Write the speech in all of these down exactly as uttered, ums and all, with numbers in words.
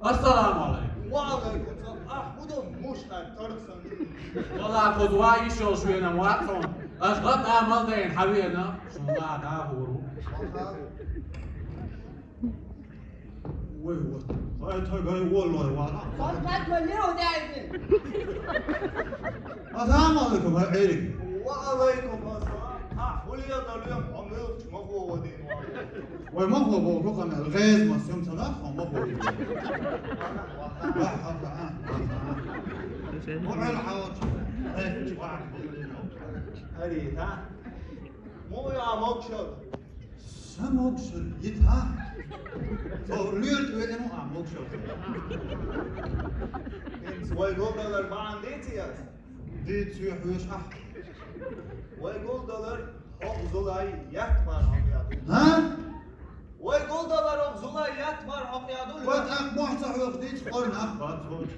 Ассаламу алейкум. Ва алейкум салам. Ахь, хӀун до муш хьай тарх санна? Валлахь, кхуза вай йиш йолуш веана вац хьуна. Аша гӀатта мал дайна хьавеана, шуна ла дӀа а хӀур ву. Вай, вот. Хай тхагай воллой вала. Хай тхагай лео дайзин. Ассаламу алейкум, хай Эрик. Ва алейкум ассалам. Ахь, хӀун лео далуьйма, хьо муьлхачу ма хӀо вадийна вала. Вай ма хӀо боху, хӀу къамел гӀеза ма сум ца нах, хьо ма хӀо. Ва, ва, ва, ва, ва. Хьо гӀел хьавоч. Э, чувак. Ари, да? Мо я могшал. Са могшал, йита? Со луьрт велину а могшал. ХӀинца вай гулдалар бахьана дийци яц? Дийци хьоьш ахь. Вай гулдалар хӀокху зулай ятт мара хьокъ яду. ХӀа? Вай гулдалар хӀокху зулай ятт мара хьокъ яду. Вай тӀаккха мохь ца хьоьхуш дийци къора нах бац хӀоч.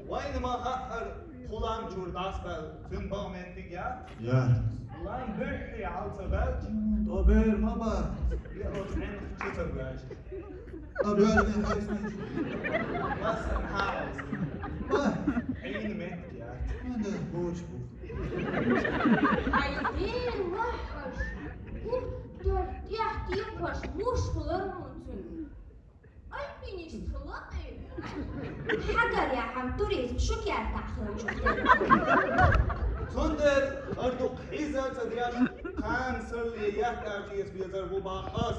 Вайна ма хаъара, кху лам чуьра дӀасабаьлла, цуьнан бахьа меттиг яц? Яц. Лам буьххье хьал ца баьлча, тӀо бер ма бац. Лео цӀенах чу ца гоьжча. Ткъа боьжне хьайсанаш? Массанхьа хьайсанаш. Ба! Хьийна меттиг яц. Ада, боч бу. Ай, дела хьаш! ХӀуттар тӀехь текхаш муш хилар хьуна цуьнан. Альпинист хила кхин. Хьагарехь туризм шун кертахь хилча. Цундела ардукх хьийза а ца деш, кхана сарле еттар эца безар ву бах ас.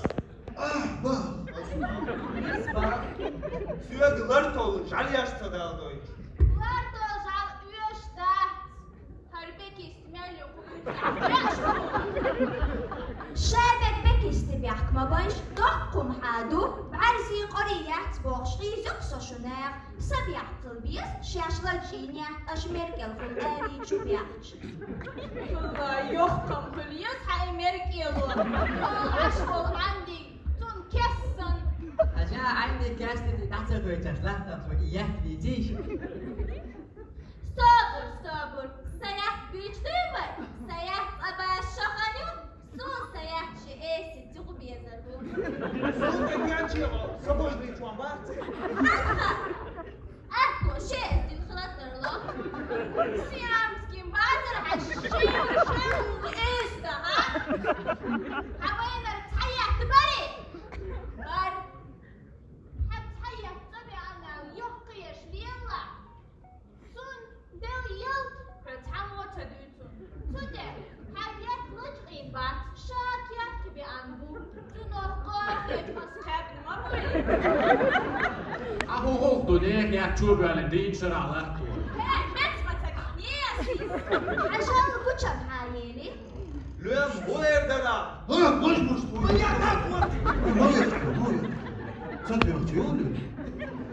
Ахь, бах! Соьга лартол жӀаьлеш ца даладой. Лартол жӀаьла оьшуш дац. ХӀара бекист мел ю кху вуьрзехь. Ша берг бекисте бехк ма байш, доккхум хьан ду, бӀаьрзе къорий яц бохуш, хьийзира со шун наха. Са бехк хила беза, шаьш лачкъийнехь, аша меркӀел хуьлу аьлла чу бехча. Вай, йоккхам хуьлу еза хьан и меркӀело. Аш волу Ӏандий, цунна кессан. Хьажа, Ӏандий кестина дӀа ца гойташ латтам цо и ятт вийцийша. Собар, собар, саят буьйцу дуй вай? Саят цӀа баша шахан ю, суна саят ши эсица юха безар ву. Суна тӀе кече вал, са божный чон бац. Ха-ха! Ахьо ши эсин хилатарло. Сиамским бацар хьан ши, ши эста, а? Хьан вайнар цхьа ятта барий? Бар. Хьан цхьа ятта цӀа беана йоккхаеш лелла? Цунна делла ялта, хьо цхьаммо ца дуьйцу. Цу тӀе, хьан ятт лачкъийна бац, ша кехка беана бу. Цунах кхохкечу ас кхаьбна ма буй. Ахьа хӀун гӀуллакх ду, нехан ятт чу а боьллина, дийна шарахь латто? Хе, меца ма ца гахь, неса иза. Хьан шалла гучам хьан ели? Лоьма бу эр дара? А, гуш, гуш, гуш. Ма я так вот. Ма я, ма я. Ца тӀехь чу ю?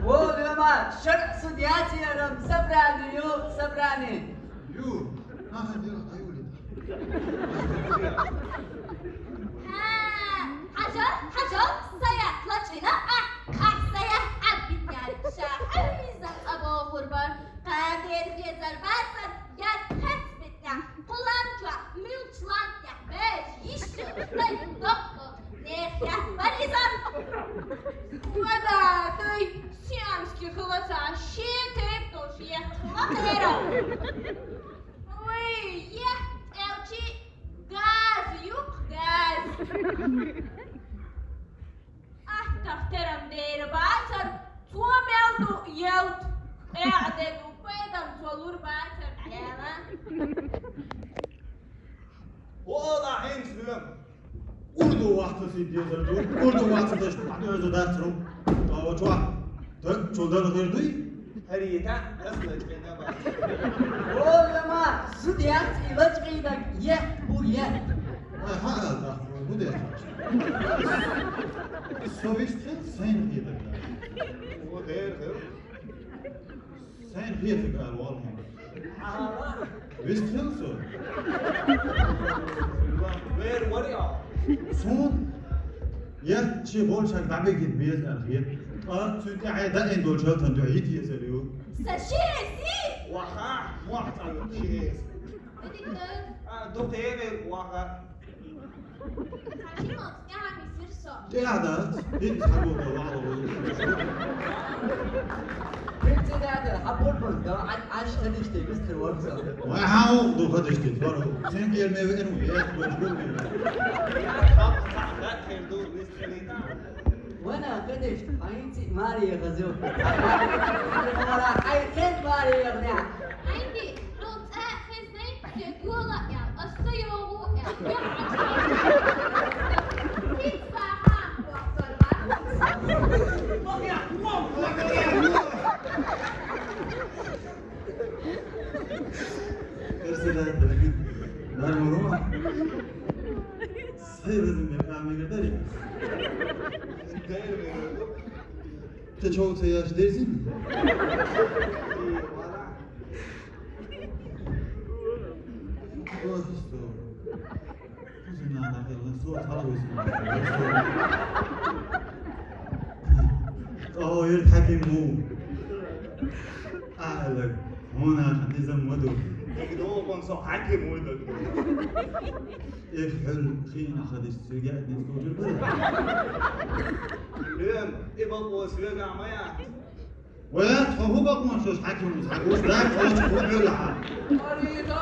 О, Лоьма, шаръ суд яц ярам, собрание ю, собрание. Ю, нахана дера хьаюлита. Хьажал, хьажал, саят лачкъийна, а, а, саят Ӏад битнехь, ша хьуьйза цӀа бохур бар, кхабер безар бацар, яд хец битнехь, кху лам чохь, муьлхачу лам тӀехь бежа йиш йолуш, дай доккхо, нехан ятт бара иза. Вада, дай, сиамский хилаца, шен тайп долуш етташ хила хера. Вай, етташ аьлчи, газ юкх, газ. Аттах терам дера бацар, цо мел ду ялта, къаьхьа де ду, пайдам цо лур бацар, Дела. Ола хӀинца лоьма. Урду вац ца сий дезар ду, урду вац ца даш, ма деза дац ру. Ава чуа. Так, чул дар хир дуй? ХӀарита, ас лачкъийна бац. О, Лоьма, зуда яц и лачкъийнарг, етташ бу етташ. Ай, хьан ала даха, хӀун деш? Со вистхила сайн хетарг. О, дер, дер. Сайн хетарг ала вол хьуна. Вистхила со. Вер вари а. Суна? Я, ши болчарг дӀабигина беза аьлла хета. Ткъа цуьнан тӀаьхье даийна долчу хӀалтан дуьхьа йита езар ю. Сан ши эси? Ваха, мохь цӀа ю ши эси. А, дукха эвел ваха. ТӀехьа дац, хӀинца хьаболх вала вай. Председатель, хьаболх вала, Ӏаш хадиште, мистер Варса. Вай, хьан ду хадиште, вара. Сен кер ме вену, я больше не. Вана хадиште, хьайнци Мария хазу. Хьайнци Мария хазу. Хьайнци, ну, цӀа хезний? Се гола я, аса йогу я, я. Хиц баха, вахтар ва. Персида, дармуру. Сай разым бе камера дари. Ты чё, ты я ж дерзин? Ох, что? Кузина, нахер, лын со, тала весна. О, ир хаким му. Аллах, мона низам маду. Дагдо, кон со хаким му дагдо. Эх, хэл, хина хадис, сюгя, не скажу. Лем, и бал о сюгя мая. Ва, тхо хӀу бакъонаш хьаким ву, хьаким ву, дай, тхо чу хӀу хьуьлла хьа. Арита!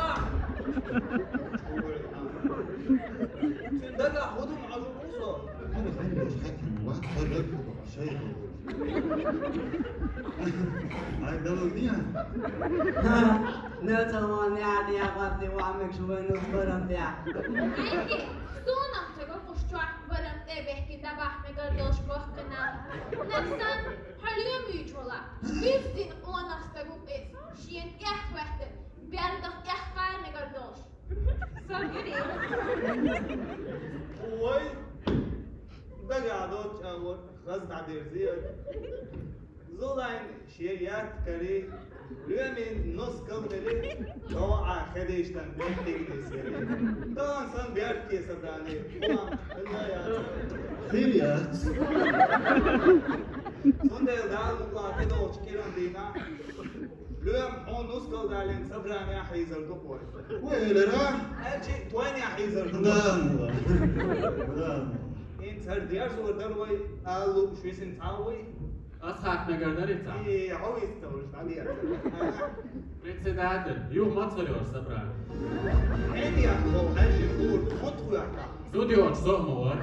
Цуьнан дагахь хӀу ду, Ӏажу ву со? ХӀара хьуна долуш хьаким ву, ва, тхо даг хӀу бакъо, шай хӀу. Ай, далур дия? Нацаман яъди яхатти ва мекшу вайнус барам тя. Айди, суна цага куш чохь барам тӀе бехкин дабахь мегар долуш бохкана. Насан Хьо лоьмуьйтуш вала, буьззина къонах стаг ву иза, шена эхь хӀоьттина, бердах эхь кхара мегар долуш. Сабри. Вай, дагахь доцчу агӀор хаза дӀадерзий аса. Зулайн шен ятта карий, лоьмийн нус калдели, догӀа хедиштан бехк дигнес яри. Тахана сан берд кесар дани, хӀума хилла яц. Хир яц. Цундела Дала мукъалахь тӀедогӀучу кӀиран дийнахь, лоьма хьуна нускал далийна собрание хьийзар ду кхой. Вай элира? Аьлчи тхойне хьийзар ду. Да, да. Да. ХӀинца хӀара дерзор дара вай, ала лууш висина цхьа а вуй? Ас хатта мегар дарий цхьа? Э, хьо вист ца вуш, дӀадера. Председатель, юха мацара йора собрание. Хьенех вол хьаьжжина гӀур, хӀунда хуьйхьа? Зуда йоцуш со а ма вара.